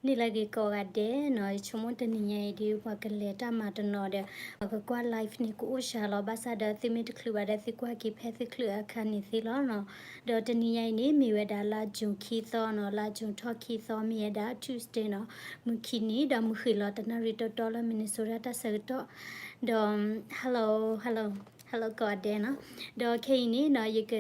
န့ၣ်လၢအဂ့ၤကိးဂၤဒဲးနီၤ, ယဆိကမိၣ်တနံၤညါအံၤဒီး ပှၤကလဲၤတၢ်မၤတနီၤဒီး ပှၤကကွၢ် live န့ၣ် ကအိၣ်စှၤလီၤ. ဘၣ်ဆၣ်ဒီး သုမ့ၢ်တချုးဘၣ်ဒီး သုကွၢ်က့ၤဖဲသုချုးအခါန့ၣ်သ့လီၤနီၤ. ဒီးတနံၤညါအံၤန့ၣ် မ့ၢ်ဝဲဒၣ်လါ June ခံသီနီၤ, လါ June ထီၣ်ခံသီ မ့ၢ်ဝဲဒၣ် Tuesday နီၤ, မုၢ်ခံနံၤ ဒီးမုၢ်ဃ့ၢ်လီၤတနၣ်ရံၣ်တီတီလၢ Minnesota တၢ်ဆၢကတီၢ် ဒီး hello hello hello ကိးဂၤဒဲးနီၤ. ဒီးခဲအံၤန့ၣ်နီၤ ယက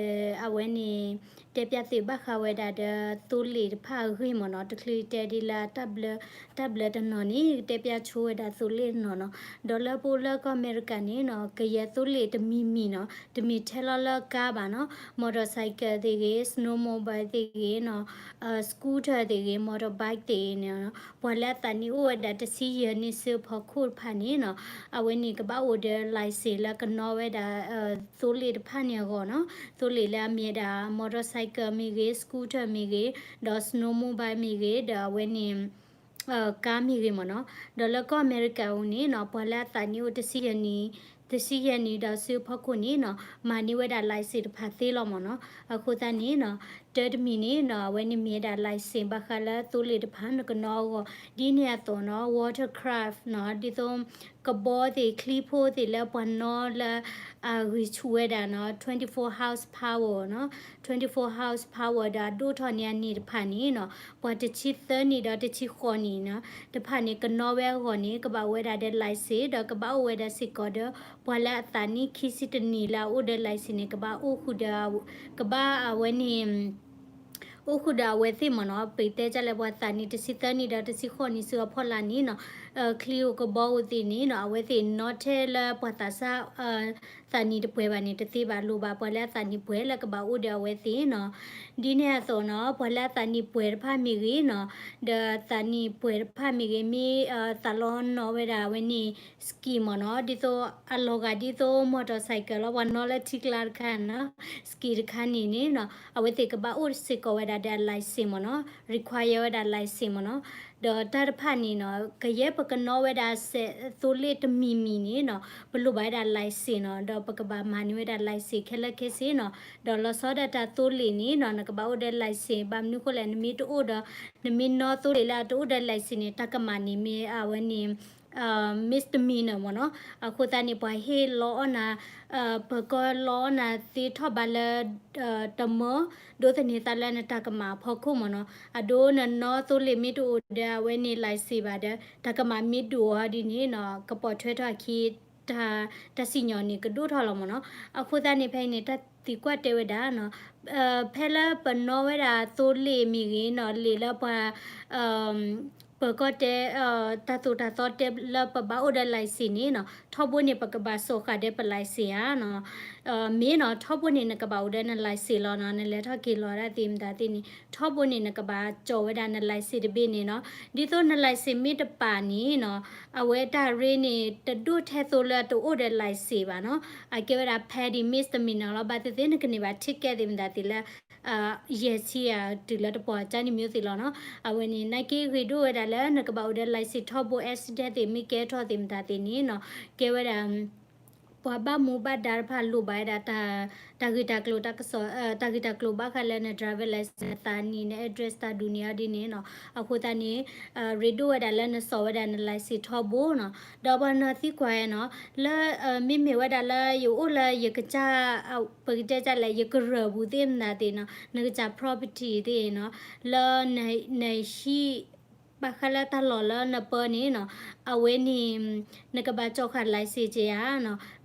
အဝဲန့ၣ် တဲပျးသုဘၣ်ဃးဝဲဒၣ်ဒီး သိလ့ၣ်တဖၣ်အဂ့ၢ်မ့ၢ်နီၤ, တချုးတဲဒ်လၢ တၢ်ဘျၢတနီၤန့ၣ် ယကတဲပျးဆိဝဲဒၣ်သိလ့ၣ်တနီၤနီၤ. ဒီးလၢပအိၣ်လၢကီၢ်အမဲရကၤန့ၣ်နီၤ ကယဲၢ်သိလ့ၣ်တမံၤမံၤနီၤ, တမ့ၢ်ထဲလီၤလၢကါဘၣ်နီၤ, motorcycle သ့ၣ်ဂ့ၤ, snowmobile သ့ၣ်ဂ့ၤနီၤ, scooter သ့ၣ်ဂ့ၤ, motorbike သ့ၣ်ဂ့ၤန့ၣ်နီၤ, ပှၤလၢအသးနံၣ်အိၣ်ဝဲဒၣ်တဆံယဲၢ်နံၣ်ဆူအဖီခိၣ်တဖၣ်န့ၣ်နီၤ, အဝဲန့ၣ်ကဘၣ်အိၣ်ဒီး license လၢကနီၣ်ဝဲဒၣ် သိလ့ၣ်တဖၣ်န့ၣ်အဂီၢ်နီၤ. သိလ့ၣ်လၢအမ့ၢ်ဝဲဒၣ် motorcycle မ့ၢ်ဂ့ၤ, scooter မ့ၢ်ဂ့ၤ, ဒီး snowmobile မ့ၢ်ဂ့ၤ, ဒီးအဝဲန့ၣ် ကါမ့ၢ်ဂ့ၤမ့ၢ်နီၤ. ဒီးလၢကီၢ်အမဲရကၤအံၤန့ၣ်နီၤ ပှၤလၢအသးနံၣ်အိၣ်တဆံယဲၢ်နံၣ်, တဆံယဲၢ်နံၣ်ဒီးဆူအဖီခိၣ်န့ၣ်နီၤ မၤန့ၢ်ဝဲဒၣ် license တဖၣ်သ့လီၤမ့ၢ်နီၤ. အဃိသတးန့ၣ်နီၤ တၢ်တမံၤန့ၣ်နီၤ အဝဲန့ၣ်မ့ၢ်ဝဲဒၣ် license ဘၣ်ဃးလၢသိလ့ၣ်တဖၣ်နကနီၣ်အဂီၢ်, ဒ်န့ၣ်အသိးနီၤ watercraft နီၤ, ဒ်သိး ကဘီသ့ၣ် ချံဖိသ့ၣ်လၢပှၤနီၣ်လၢ အဂံၢ်ဆူၣ်ဝဲဒၣ်နီၤ twenty-four horsepower နီၤ, twenty-four horsepower ဒီးအဒိၣ်ထီၣ်န့ၢ်အနံၣ်တဖၣ်န့ၣ်နီၤ ပှၤတဆံသၢနံၣ်ဒီးတဆံဃိးနံၣ်နီၤ တဖၣ်န့ၣ် ကနီၣ်ဝဲအဂီၢ်န့ၣ် ကဘၣ်အိၣ်ဝဲဒၣ်ဒီး license ဒီးကဘၣ်အိၣ်ဝဲဒၣ်စ့ၢ်ကီးဒီး ပှၤလၢအသးနံၣ်ခံဆံတနံၣ်လၢအအိၣ်ဒီး license န့ၣ် ကဘၣ်အိၣ်ဃုာ်ဒီး ကဘၣ်အဝဲန့ၣ် အိၣ်ဃုာ်ဒီးအဝဲသ့ၣ်မ့ၢ်နီၤ. ပတဲဒ်လဲၣ် ပှၤသးနံၣ်တဆံသၢနံၣ်ဒီးတဆံဃိးနံၣ်ဆူအဖီလာ်န့ၣ်နီၤ ချံဧိၤကဘီဧိၤသ့ၣ်န့ၣ်နီၤ အဝဲသ့ၣ်နီၣ်ထဲလၢပှၤသးစၢ် သးနံၣ်တပှဲၤဘၣ်န့ၣ် တသ့ဘၣ်, လိၣ်ဘၣ်ပှၤလၢအသးနံၣ်ပှဲၤလၢကဘၣ်အိၣ်ဒီးအဝဲသ့ၣ်နီၤ. ဒ်န့ၣ်အသိးနီၤ ပှၤလၢအသးနံၣ်ပှဲၤတဖၣ်မ့ၢ်ဂ့ၤနီၤ ဒီးသးနံၣ်ပှဲၤတဖၣ်မ့ၢ်ဂ့ၤ မ့ၢ်သးလီနီၣ်ဝဲဒၣ်အဝဲန့ၣ် ski မ့ၢ်နီၤ, ဒ်သိးအလီၤဂာ်ဒ်သိး motorcycle လီၤ ပှၤနီၣ်လၢထံကျါတခါနီၤ ski တခါန့ၣ်န့ၣ်နီၤ အဝဲသ့ၣ်ကဘၣ်အိၣ်စ့ၢ်ကီးဝဲဒၣ်ဒီး license မ့ၢ်နီၤ, require ဝဲဒၣ် license မ့ၢ်နီၤ. ဒီးတၢ်တဖၣ်န့ၣ်နီၤ ကယဲၢ်ပကနီၣ်ဝဲဒၣ်စဲးသိလ့ၣ်တမံၤမံၤန့ၣ်နီၤ ပလိၣ်ဘၣ်ဝဲဒၣ် license နီၤ, ဒီးပကဘၣ်မၤန့ၢ်ဝဲဒၣ် license ခဲလၢာ်ခဲဆ့နီၤ. ဒီးလီၤဆီဒၣ်တၢ်သိလ့ၣ်န့ၣ်နီၤ နကဘၣ်အိၣ်ဒီး license ဘၣ်မနုၤဃိလဲၣ် နမ့ၢ်တအိၣ်ဒီး နမ့ၢ်နီၣ်သိလ့ၣ်လၢအတအိၣ်ဒီး license န့ၣ် တၢ်ကမၣ်န့ၣ်မ့ၢ်အဝဲန့ၣ် misdemeanor မ့ၢ်နီၤ. အဃိသတးန့ၣ် ပှၤဟ့ၣ်လီအီၣ်နၤ ပၢၤကီၢ်လီအီၣ်နၤသ့ထီၣ်ဘးလၢ တမၢ ဒိးသန့ၤသးလၢနတၢ်ကမၣ်အဖီခိၣ်မ့ၢ်နီၤ. အဒိနနီၣ်သိလ့ၣ်မ့ၢ်တအိၣ်ဒီးအဝဲန့ၣ် license ဘၣ်ဒီး တၢ်ကမၣ်မ့ၢ်ဒိၣ်အီၤဒ်န့ၣ်နီၤ ကပိာ်ထွဲထီၣ်အခံ တၢ် တၢ်စံၣ်ညီၣ်န့ၣ်ကဒိၣ်ထီၣ်လီၤမ့ၢ်နီၤ. အဃိသတးန့ၣ် ဖဲအံၤန့ၣ် တၢ်သံကွၢ်တဲဝဲဒၣ်နီၤ ဖဲလၢပနီၣ်ဝဲဒၣ်သိလ့ၣ်မ့ၢ်ဂ့ၤနီၤ လ့ၣ်လၢပှၤ ပၢၤကီၢ်တဲ တၢ်သိၣ်တၢ်သီတဲလၢပဘၣ်အိၣ်ဒီး license န့ၣ်နီၤ ထီဘိန့ၣ် ပကဘၣ်စိာ်ဃာ်ဒီးပ license ဧါနီၤ. မ့ၢ်နီၤ ထီဘိန့ၣ် နကဘၣ်အိၣ်ဒီးန license လီၤနီၤ. နလဲၤထီၣ်က့ၤလီၤဒၣ်သ့ၣ်မတၤသ့ၣ်န့ၣ် ထီဘိန့ၣ် နကဘၣ်ကၠီၣ်ဝဲဒၣ်န license တဘ့ၣ်န့ၣ်နီၤ. ဒ်သိးန license မ့ၢ်တပာ်န့ၣ်နီၤ အဝဲတၢ်ရ့န့ၣ် တဒိၣ်ထဲသိလၢတအိၣ်ဒီး license ဘၣ်နီၤ. အကဲဝဲဒၣ် petty misdemeanor လီၤ. ဘၣ်သ့ၣ်သ့ၣ်နကန့ၢ်ဘၣ် ticket သ့ၣ်မတၤသ့ၣ်လၢ ယဲၢ်ဆံ တုၤလၢတပှီၤကၢ်န့ၣ်မ့ၢ်သ့ၣ်လီၤနီၤ. အဝဲန့ၣ် နာ်က့ဂ့ၤဒိၣ်ဝဲဒၣ်လၢ နကဘၣ်အိၣ်ဒီး license ထီဘိ accident သ့ၣ်မ့ၢ်ကဲထီၣ်သ့ၣ်မတၤသ့ၣ်န့ၣ်နီၤ ကဲဝဲဒၣ် ပှၤဘၣ်မူဘၣ်ဒါတဖၣ်လိၣ်ဘၣ်ဝဲဒၣ် တၢ်ဂ့ၢ်တၢ်ကျိၤတၢ်ကစီၣ် တၢ်ဂ့ၢ်တၢ်ကျိၤဘၣ်ဃးလၢန driver license နသးနံၣ် န address တၢ်ဒုးန့ၢ်အီၤဒ်န့ၣ်နီၤ. အဃိသတးန့ၣ် ရ့ဒိၣ်ဝဲဒၣ်လၢနစိာ်ဝဲဒၣ်န license ထီဘိနီၤ. ဒီးပှၤနီၢ်သံကွၢ်နီၤ လၢ မ့မ့ၢ်ဝဲဒၣ်လၢယအိၣ်လၢယကစၢ် ပကတဲဒ်လဲၣ် ယကရၢၢ်ပူၤသ့ၣ်မတၤသ့ၣ်နီၤ နကစၢ် property သ့ၣ်နီၤ လၢ နဟံၣ် ဘၣ်ဃးလၢတၢ်လီၢ်လၢနပၢန့ၣ်နီၤ အဝဲန့ၣ် နကဘၣ်ကၠီၣ်ဃာ် license ဧါ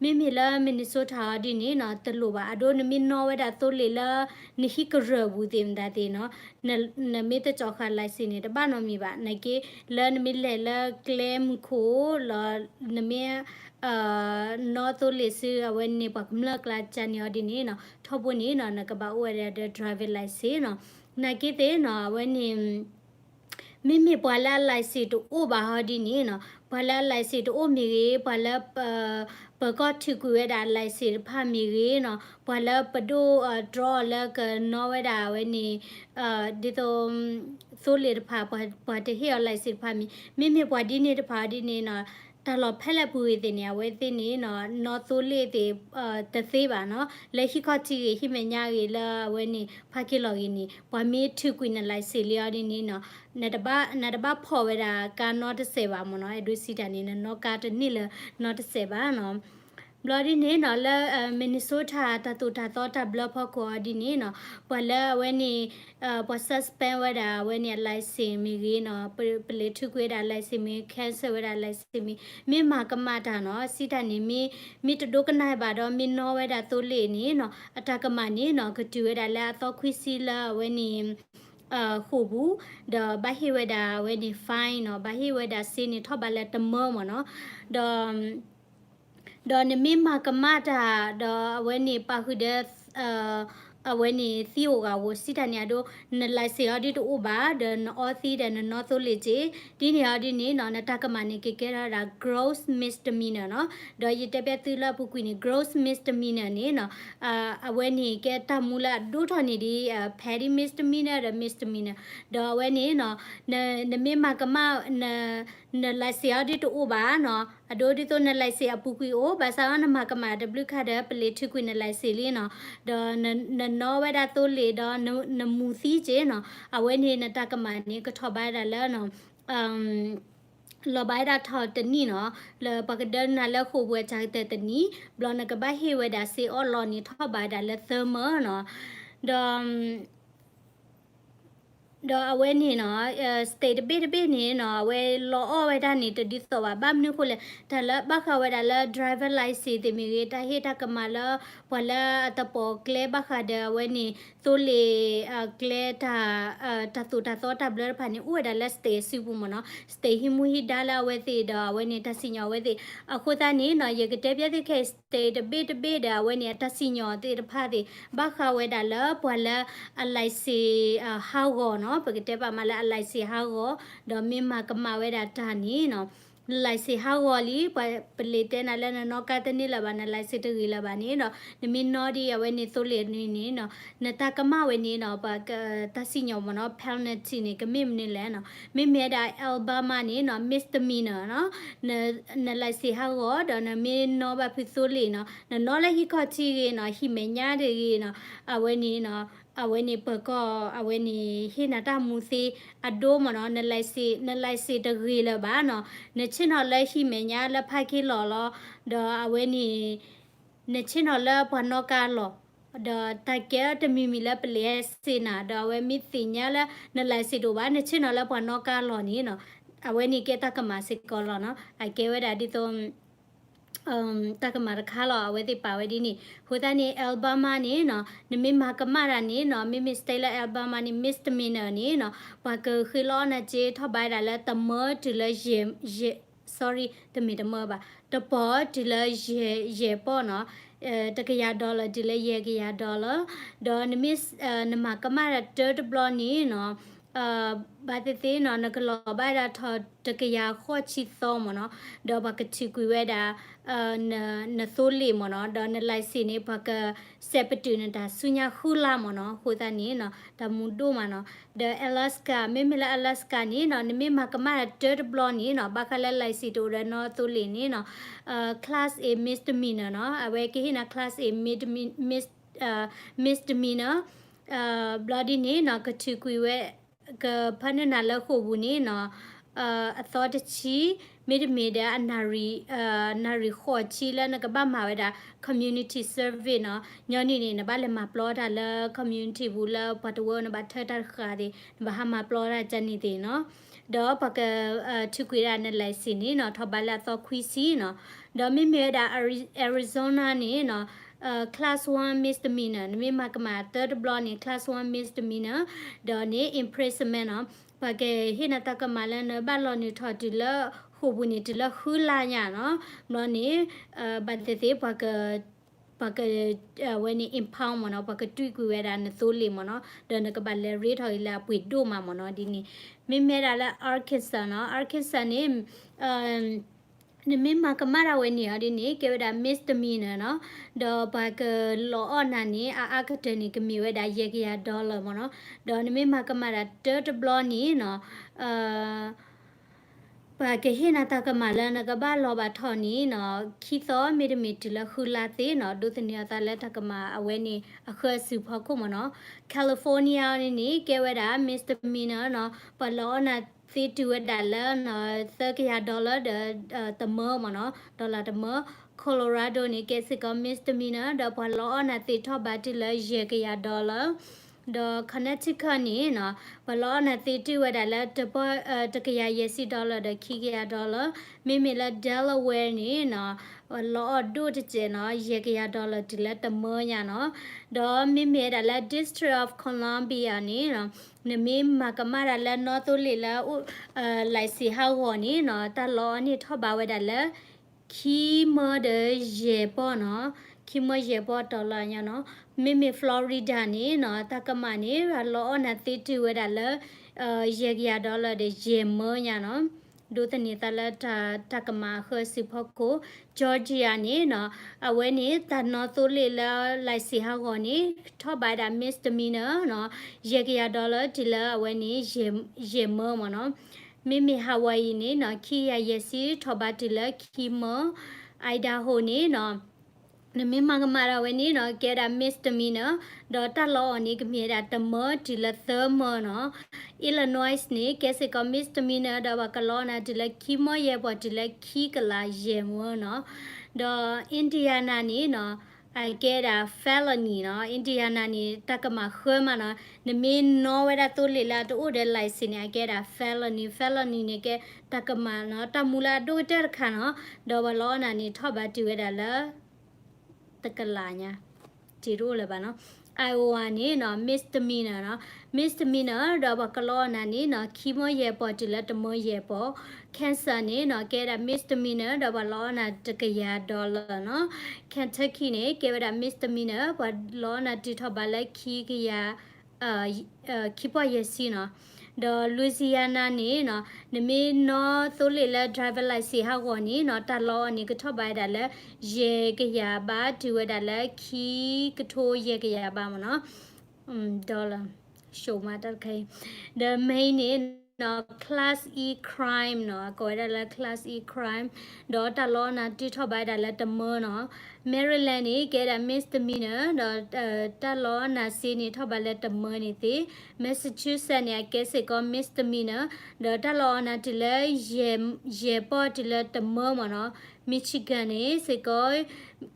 နီၤ. မ့မ့ၢ်လၢ Minnesota အီၤဒ်န့ၣ်နီၤ တလိၣ်ဘၣ်. အဒိ နမ့ၢ်နီၣ်ဝဲဒၣ်သိလ့ၣ်လၢ နဟံၣ်ကရၢၢ်ပူၤသ့ၣ်မတၤသ့ၣ်နီၤ နမ့ၢ်တကၠီၣ်ဃာ် license န့ၣ် တဘၣ်နီတမံၤဘၣ်. နာ်က့ လၢနမ့ၢ်လဲၤလၢကျဲမုၢ်ခိၣ်လီၤ နမ့ၢ် နီၣ်သိလ့ၣ်ဆူအဝဲန့ၣ် ပှၤကမျၢၢ်ကျါကၢ်န့ၣ်အီၤဒ်န့ၣ်နီၤ ထီဘိန့ၣ်နီၤ နကဘၣ်အိၣ်ဝဲဒၣ်ဒီး driver license နီၤ. နာ်က့သ့ၣ်နီၤ အဝဲန့ၣ် မ့မ့ၢ်ပှၤလၢအ license တအိၣ်ဘၣ်ဟီဒ်န့ၣ်နီၤ ပှၤလၢအ license တအိၣ်မ့ၢ်ဂ့ၤ ပှၤလၢ ပၢၤကီၢ်ထုးကွံာ်ဝဲဒၣ် license တဖၣ်မ့ၢ်ဂ့ၤနီၤ ပှၤလၢပဒိၣ်တြီအီၤလၢကနီၣ်ဝဲဒၣ်အဝဲန့ၣ် ဒ်သိး သိလ့ၣ်တဖၣ် ပှၤတဟ့ၣ်အီၤ license တဖၣ်မ့ၢ် မ့မ့ၢ်ပှၤဒ်န့ၣ်တဖၣ်ဒ်န့ၣ်နီၤ တၢ်လီၢ်ဖဲလဲၣ်ပူၤဂ့ၤသ့ၣ်န့ၣ် အဝဲသ့ၣ်န့ၣ်နီၤ နီၣ်သိလ့ၣ်သ့ၣ် တသ့ဘၣ်နီၤ. လၢဟံၣ်ခီၣ်ထံးဂ့ၤ ဟံၣ်မဲာ်ညါဂ့ၤ လၢအဝဲန့ၣ် ဖးက့လီၤဂ့ၤန့ၣ် ပှၤမ့ၢ်ထုးကွံာ်န license လံအီၤဒ်န့ၣ်နီၤ နတဘၣ်ဖီၣ်ဝဲဒၣ်ကါနီတစဲးဘၣ်မ့ၢ်နီၤ. အဲၣ်ဒိးစံးတၢ်န့ၣ် နနီၣ်ကါတန့ၢ်လၢနီတစဲးဘၣ်နီၤ. ဘျီဒ်န့ၣ်နီၤ လၢ Minnesota တၢ်သိၣ်တၢ်သီတၢ်ဘျၢဖီခိၣ်အီၤဒ်န့ၣ်နီၤ ပှၤလၢအဝဲန့ၣ် ပှၤ suspend ဝဲဒၣ်အဝဲန့ၣ်အ license မ့ၢ်ဂ့ၤနီၤ ပလဲၤထုးကွံာ်ဝဲဒၣ် license မ့ၢ် cancel ဝဲဒၣ် license မ့ၢ် မ့ၢ်မၤကမၣ်တၢ်နီၤ စံးတၢ်န့ၣ် မ့ၢ်တဒိကနၣ်ဘၣ်ဒီး မ့ၢ်နီၣ်ဝဲဒၣ်သိလ့ၣ်န့ၣ်နီၤ အတၢ်ကမၣ်န့ၣ်နီၤ ကတုၤဝဲဒၣ်လၢအသီခွံဆံလၢအဝဲန့ၣ် ဃိာ်ပူၤ ဒီးဘၣ်ဟ့ၣ်ဝဲဒၣ်အဝဲန့ၣ် fine နီၤ ဘၣ်ဟ့ၣ်ဝဲဒၣ်စ့န့ၣ် ထီၣ်ဘးလၢတမၢမ့ၢ်နီၤ. ဒီး ဒီးနမ့ၢ်မၤကမၣ်တၢ် ဒီးအဝဲန့ၣ်ပာ်ဃုာ်ဒီး အဝဲန့ၣ်သံဧိၤဂၤဧိၤ စံးတၢ်န့ၣ်အဒိ န license အီၤဒ်တအိၣ်ဘၣ် ဒီးနအီသံဒီးနနီၣ်သိလ့ၣ်က့ ဒ်န့ၣ်အီၤဒ်န့ၣ်နီၤ နတၢ်ကမၣ်န့ၣ် ကကဲထီၣ်ဝဲဒၣ် gross misdemeanor နီၤ. ဒီးယတဲပျဲသုလၢအပူၤကွံာ်န့ၣ် gross misdemeanor န့ၣ်နီၤ အဝဲန့ၣ်ကဲတၢ်မူလၢအဒိၣ်ထီၣ်န့ၢ်ဒံး petty misdemeanor ဒီး misdemeanor ဒီးအဝဲန့ၣ်နီၤ နမ့ၢ်မၤကမၣ် န license အီၤဒ်တအိၣ်ဘၣ်နီၤ အဒိဒ်သိးန license အပူၤကွံာ်အိၣ် ဘၣ်ဆၣ်ဒီးနမၤကမၣ်တဘျုးခါဒီး ပလဲၤထုးကွံာ်န license လံနီၤ ဒီးနနီၣ်ဝဲဒၣ်သိလ့ၣ်ဒီး နမူၤသံက့နီၤ အဝဲန့ၣ်နတၢ်ကမၣ်န့ၣ် ကထီၣ်ဘးဝဲဒၣ်လၢ လီၤဘးဝဲဒၣ်ထီၣ်တနံၣ်နီၤ လၢပှၤကဒၢနၤလၢဃိာ်ပူၤအစှၤကတၢၢ်တနံၣ် ဘျီနကဘၣ်ဟ့ၣ်ဝဲဒၣ်စ့အီၣ်လီၤန့ၣ် ထီၣ်ဘးဝဲဒၣ်လၢသၢမၢနီၤ ဒီး ဒီးအဝဲန့ၣ်နီၤ state တဘ့ၣ်တဘ့ၣ်န့ၣ်နီၤ အဝဲလီအီၣ်ဝဲဒၣ်န့ၣ် တဒ်သိးဘၣ် ဘၣ်မနုၤဃိလဲၣ် တၢ်လၢဘၣ်ဃးဝဲဒၣ်လၢ driver license သ့ၣ်မ့ၢ်ဂ့ၤ တၢ်ဟ့ၣ်တၢ်ကမၣ်လၢ ပှၤလၢအတပိာ်ကျဲဘၣ်ဃးဒီးအဝဲန့ၣ် သိလ့ၣ် ကျဲ တၢ်သိၣ်တၢ်သီတၢ်ဘျၢတဖၣ်န့ၣ် အိၣ်ဝဲဒၣ်လၢ state စုပူၤမ့ၢ်နီၤ state ဟံးမူဟံးဒါလၢအဝဲသ့ၣ်ဒီးအဝဲန့ၣ်တၢ်စံၣ်ညီၣ်အဝဲသ့ၣ် အဃိသတးန့ၣ်နီၤ ယကတဲပျဲသုခဲအံၤ state တဘ့ၣ်တဘ့ၣ်ဒီးအဝဲန့ၣ် အတၢ်စံၣ်ညီၣ်သ့ၣ်တဖၣ်သ့ၣ် ဘၣ်ဃးဝဲဒၣ်လၢပှၤလၢအ license ဟးဂီၤနီၤ ပကတဲပာ်မးလၢအ license ဟးဂီၤ ဒီးမ့ၢ်မၤကမၣ်ဝဲဒၣ်တၢ်န့ၣ်နီၤ န license ဟးဂီၤလံ ပှၤပလဲၤတဲနၤလၢနနီၣ်ကါတန့ၢ်လၢၤဘၣ် န license တဂ့ၤလၢၤဘၣ်န့ၣ်ဒီး နမ့ၢ်နီၣ်ဒံးအဝဲန့ၣ်သိလ့ၣ်န့ၣ်န့ၣ်နီၤ နတၢ်ကမၣ်ဝဲန့ၣ်နီၤ ပှၤတၢ်စံၣ်ညီၣ်မ့ၢ်နီၤ penalty န့ၣ် ကမ့ၢ်မနုၤလဲၣ်နီၤ မ့မ့ၢ်ဝဲဒၣ် Alabama န့ၣ်နီၤ misdemeanor နီၤ န license ဟးဂီၤဒီးနမ့ၢ်နီၣ်ဘၣ်ဖုသိလ့ၣ်နီၤ နနီၣ်လၢဟံၣ်ခီၣ်ထံးဂ့ၤနီၤ ဟံၣ်မဲာ်ညါတဂ့ၤနီၤ အဝဲန့ၣ်နီၤ အဝဲန့ၣ်ပၢၤကီၢ် အဝဲန့ၣ် ဟ့ၣ်နၤတၢ်မူသ့အဒိမ့ၢ်နီၤ န license န license တဂ့ၤလၢၤဘၣ်နီၤ နဆ့ၣ်နီၤလၢဟံၣ်မဲာ်ညါလၢဖးက့လီၤလီၤ ဒီးအဝဲန့ၣ် နဆ့ၣ်နီၤလၢပှၤနီၣ်ကါလီၢ် ဒီးတၢ်ကဲအီၤတမံၤမံၤလၢပလဲၤစ့နၤ ဒီးအဝဲမ့ၢ်သ့ၣ်ညါလၢန license တအိၣ်ဘၣ် နဆ့ၣ်နီၤလၢပှၤနီၣ်ကါလီၢ်န့ၣ်နီၤ အဝဲန့ၣ်ကဲတၢ်ကမၣ်စ့ၢ်ကီးလီၤနီၤ အကဲဝဲဒၣ်ဒ်သိး တၢ်ကမၣ်တခါလီၤ အဝဲသ့ၣ်ပာ်ဝဲဒ်န့ၣ် အဃိသတးန့ၣ် Alabama န့ၣ်နီၤ နမ့ၢ်မၤကမၣ်တၢ်န့ၣ်နီၤ မ့မ့ၢ် state လၢ Alabama န့ၣ် misdemeanor န့ၣ်နီၤ ပှၤကဃ့လီအီၣ်နၤစ့ထီၣ်ဘးဒၣ်လၢတမၢတုၤလၢယဲၢ် sorry တမ့ၢ်တမၢဘၣ် တပီၤတုၤလၢယဲၢ် ယဲၢ်ပီၢ်နီၤ တကယၤ dollar တုၤလၢယဲၢ်ကယၤ dollar ဒီးနမ့ၢ် နမၤကမၣ်တၢ်တၢတဘျီန့ၣ်နီၤ ဘၣ်သ့ၣ်သ့ၣ်နီၤ နကလီၤဘၣ်ဒၣ်ထီၣ်တကယၤဃိးဆံသီမ့ၢ်နီၤ ဒီးပှၤကထုးကွံာ်ဝဲဒၣ် နသိလ့ၣ်မ့ၢ်နီၤ ဒီးန license န့ၣ် ပှၤကစဲးပတုာ်နတၢ်ဆူညါဃုလါမ့ၢ်နီၤ အဃိသတးန့ၣ်နီၤ တၢ်မူဒိၣ်မးနီၤ ဒီး Alaska မ့မ့ၢ်လၢ Alaska န့ၣ်နီၤ နမ့ၢ်မၤကမၣ်တၢ်တၢတဘျီန့ၣ်နီၤ ဘၣ်ဃးလၢ license တအိၣ်ဒီးနီၣ်သိလ့ၣ်န့ၣ်နီၤ class A misdemeanor နီၤ အဝဲကဟ့ၣ်နၤ class A misdemeanor ဘျီဒ်န့ၣ်နီၤ ကထုးကွံာ်ဝဲ ကဖၢနုာ်နၤလၢဃိာ်ပူၤန့ၣ်နီၤ အသီတဆံ မ့တမ့ၢ်ဒီး နၣ်ရံၣ်ဃိးဆံလၢနကဘၣ်မၤဝဲဒၣ် community service နီၤ ညီနုၢ်န့ၣ် နဘၣ်လဲၤမၤပျီတၢ်လၢ community ပူၤလၢပှၤတဝၢနဘၣ်ထၢတၢ်တဃာ်သ့ၣ် နဘၣ်ဟးမၤပျီတၢ်ကန့ၣ်သ့ၣ်နီၤ ဒီးပှၤကထုးကွံာ်ဒၣ်န license န့ၣ်နီၤ ထီၣ်ဘးလၢအသီခွံဆံနီၤ ဒီးမ့မ့ၢ်ဝဲဒၣ် Arizona န့ၣ်နီၤ class one misdemeanor နမ့ၢ်မၤကမၣ်တၢတဘျီန့ၣ် class one misdemeanor ဒီးန့ၣ် imprisonment နီၤ ပှၤကဟ့ၣ်နၤတၢ်ကမၣ်လၢနဘၣ်လီၤနုာ်ထီၣ်တုၤလၢဃိာ်ပူၤန့ၣ် တုၤလၢဃုလါညါနီၤ ဘျီန့ၣ် ဘၣ်သ့ၣ်သ့ၣ် ပှၤက ပှၤက အဝဲန့ၣ် impound မ့ၢ်နီၤ ပှၤကတွံၢ်ကွံာ်ဝဲဒၣ်နသိလ့ၣ်မ့ၢ်နီၤ ဒီးနကဘၣ်လဲၤရ့ထီၣ်အံၤလၢအပှ့ၤဒိၣ်မးမ့ၢ်နီၤ ဒ်န့ၣ် မ့မ့ၢ်ဒၣ်လၢ Arkansas နီၤ Arkansas န့ၣ် နမ့ၢ်မၤကမၣ်ဒၣ်ဝဲန့ၣ်အီၤဒ်န့ၣ် ကဲဝဲဒၣ် misdemeanor နီၤ ဒီးပှၤကလီၤအီၣ်နၤန့ၣ် အအါကတၢၢ်န့ၣ် ကမ့ၢ်ဝဲဒၣ်ယဲၢ်ကယၤ dollar မ့ၢ်နီၤ ဒီးနမ့ၢ်မၤကမၣ်ဒၣ်တၢတဘျီန့ၣ်နီၤ ပကဟ့ၣ်နၤတၢ်ကမၣ်လၢနကဘၣ်လီၤဘၣ်ထီၣ်န့ၣ်နီၤ, ခံသီမ့တမ့ၢ်တုၤလၢဃုလါသ့နီၤ, ဒိးသန့ၤအသးလၢတၢ်ကမၣ်အဝဲန့ၣ် အဃၢအစုဖီခိၣ်မ့ၢ်နီၤ. California န့ၣ်န့ၣ် ကဲဝဲဒၣ် misdemeanor နီၤ, ပှၤလီအီၣ်နၤသ့တုၤဝဲဒၣ်လၢ သၢကယၤ dollar ဒီး တမၢမ့ၢ်နီၤ, dollar တမၢ. Colorado န့ၣ် ကဲစ့ၢ်ကီး misdemeanor ဒီးပှၤလီအီၣ်နၤသ့ထီၣ်ဘးတုၤလၢယဲၢ်ကယၤ dollar ဒီး Connecticut န့ၣ်နီၤ, ပှၤလီအီၣ်နၤသ့တုၤဝဲဒၣ်လၢ တပီၢ် တကယၤယဲၢ်ဆံ dollar ဒီးခံကယၤ dollar. မ့မ့ၢ်လၢ Delaware န့ၣ်နီၤ, ပှၤလီအီၣ်ဒိၣ်တစဲးနီၤ, ယဲၢ်ကယၤ dollar တုၤလၢတမၢညါနီၤ. ဒီးမ့မ့ၢ်ဝဲဒၣ်လၢ District of Columbia န့ၣ်နီၤ, နမ့ၢ်မၤကမၣ်တၢ်လၢနီၣ်သိလ့ၣ်လၢ license ဟးဂီၤန့ၣ်နီၤ, တၢ်လီအီၣ်န့ၣ်ထီၣ်ဘးဝဲဒၣ်လၢ ခံမၢဒီးယဲၢ်ပီၢ်နီၤ, ခံမၢယဲၢ်ပီၢ် dollar ညါနီၤ. မ့မ့ၢ် Florida န့ၣ်နီၤ, တၢ်ကမၣ်န့ၣ် ပှၤလီအီၣ်နၤသ့တုၤဝဲဒၣ်လၢ ယဲၢ်ကယၤ dollar ဒီးယဲၢ်မၢညါနီၤ. ဒိးသန့ၤသးလၢတၢ်ကမၣ်အဃၢအစုဖီခိၣ်. Georgia န့ၣ်နီၤ, အဝဲန့ၣ်တၢ်နီၣ်သိလ့ၣ်လၢ license ဟးဂီၤန့ၣ် ထီၣ်ဘးဝဲဒၣ် misdemeanor နီၤ, ယဲၢ်ကယၤ dollar တုၤလၢအဝဲန့ၣ် ယဲၢ်မၢမ့ၢ်နီၤ. မ့မ့ၢ် Hawaii န့ၣ်နီၤ, ခံကယၤယဲၢ်ဆံ ထီၣ်ဘးတုၤလၢခံမၢ. Idaho န့ၣ်နီၤ, နမ့ၢ်မၤကမၣ်တၢ်ဝဲန့ၣ်နီၤ, ကဲဒၣ် misdemeanor ဒီးတၢ်လီအီၣ်န့ၣ် ကမ့ၢ်ဝဲဒၣ်တမၢတုၤလၢသၢမၢနီၤ. Illinois န့ၣ် ကဲစ့ၢ်ကီး misdemeanor ဒီးပှၤကလီအီၣ်နၤတုၤလၢခံမၢယဲၢ်ပီၢ်တုၤလၢခံကလးယဲၢ်မၢနီၤ. ဒီး Indiana န့ၣ်နီၤ, အကဲဒၣ် felony နီၤ. Indiana န့ၣ် တၢ်ကမၣ်ဃၢမးနီၤ. နမ့ၢ်နီၣ်ဝဲဒၣ်သိလ့ၣ်လၢအတအိၣ်ဒီး license န့ၣ် အကဲဒၣ် felony. Felony န့ၣ်ကဲတၢ်ကမၣ်နီၤ, တၢ်မူလၢအဒိၣ်ကတၢၢ်တခါနီၤ. ဒီးပှၤလီအီၣ်နၤန့ၣ် ထီၣ်ဘးတုၤဝဲဒၣ်လၢ တကလးညါ, တ့တအိၣ်လၢၤဘၣ်နီၤ. Iowa န့ၣ်နီၤ, misdemeanor နီၤ, misdemeanor ဒီးပှၤကလီအီၣ်နၤန့ၣ်နီၤ, ခံမၢယဲၢ်ပီၢ်တုၤလၢတမၢယဲၢ်ပီၢ်. Kansas န့ၣ်နီၤ, ကဲဒၣ် misdemeanor ဒီးပှၤလီအီၣ်နၤတကယၤ dollar နီၤ. Kentucky န့ၣ် ကဲဝဲဒၣ် misdemeanor ပှၤလီအီၣ်နၤတုၤထီၣ်ဘးလၢခံကယၤ ခံပီၢ်ယဲၢ်ဆံနီၤ. ဒီး Louisiana န့ၣ်နီၤ, နမ့ၢ်နီၣ်သိလ့ၣ်လၢ driver license ဟးဂီၤန့ၣ်နီၤ, တၢ်လီအီၣ်န့ၣ် ကထီၣ်ဘးဝဲဒၣ်လၢ ယဲၢ်ကယၤဘး တုၤဝဲဒၣ်လၢခံကထိယဲၢ်ကယၤဘးမ့ၢ်နီၤ, dollar ရှုံးမးတၢ်တခါအံၤ. ဒီး Maine န့ၣ်နီၤ, class E crime နီၤ, ကိးဝဲဒၣ်လၢ class E crime ဒီးတၢ်လီအီၣ်နၤတုၤထီၣ်ဘးဝဲဒၣ်လၢတမၢနီၤ. Maryland န့ၣ် ကဲဒၣ် misdemeanor ဒီး တၢ်လီအီၣ်နၤစ့န့ၣ် ထီၣ်ဘးလၢတမၢန့ၣ်သ့. Massachusetts န့ၣ် အကဲစ့ၢ်ကီး misdemeanor ဒီးတၢ်လီအီၣ်နၤတုၤလၢ ယဲၢ်ပီၢ်တုၤလၢတမၢမ့ၢ်နီၤ. Michigan န့ၣ် စ့ၢ်ကီး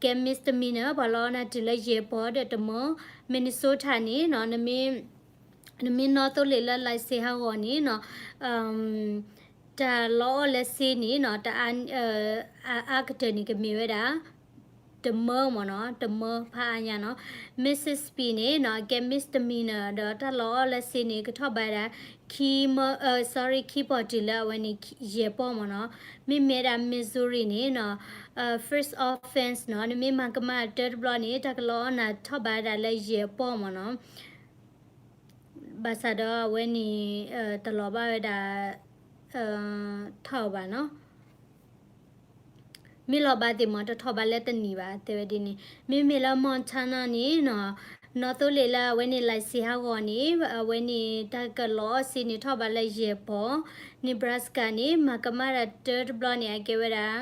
ကဲ misdemeanor ပှၤလီအီၣ်နၤတုၤလၢယဲၢ်ပီၢ်ဒီးတမၢ. Minnesota န့ၣ်နီၤ, နမ့ၢ်နီၣ်သိလ့ၣ်လၢ license ဟးဂီၤန့ၣ်နီၤ, တၢ်လီအီၣ်လၢစ့န့ၣ်နီၤ, တအါ အအါကတၢၢ်န့ၣ် ကမ့ၢ်ဝဲဒၣ် တမၢမ့ၢ်နီၤ, တမၢဖးအါညါနီၤ. Mississippi န့ၣ်နီၤ, ကဲ misdemeanor ဒီးတၢ်လီအီၣ်လၢစ့န့ၣ် ကထီၣ်ဘးဝဲဒၣ် ခံမၢ, sorry, ခံပီၢ်တုၤလၢအဝဲန့ၣ် ယဲၢ်ပီၢ်မ့ၢ်နီၤ. မ့မ့ၢ်ဝဲဒၣ် Missouri န့ၣ်နီၤ, first offense နီၤ, နမ့ၢ်မၤကမၣ်တၢ်တဘျီန့ၣ် တၢ်ကလီအီၣ်နၤထီၣ်ဘးဝဲဒၣ်လၢယဲၢ်ပီၢ်မ့ၢ်နီၤ. ဘၣ်ဆၣ်ဒီးအဝဲန့ၣ် တလီၤဘၣ်ဝဲဒၣ် ထီၣ်ဘးနီၤ. မ့ၢ်လီၤဘၣ်သ့ၣ်မ့ၢ် တထီၣ်ဘးလၢတနံၣ်ဘၣ် တဲဝဲဒ်န့ၣ်. မ့မ့ၢ်လၢ Montana န့ၣ်နီၤ, နီၣ်သိလ့ၣ်လၢအဝဲန့ၣ် license ဟးဂီၤန့ၣ် အဝဲန့ၣ် တၢ်ကလီအီၣ်စ့န့ၣ် ထီၣ်ဘးလၢယဲၢ်ပီၢ်. Nebraska န့ၣ် မၤကမၣ်တၢ်တဘျီန့ၣ် အကဲဝဲဒၣ်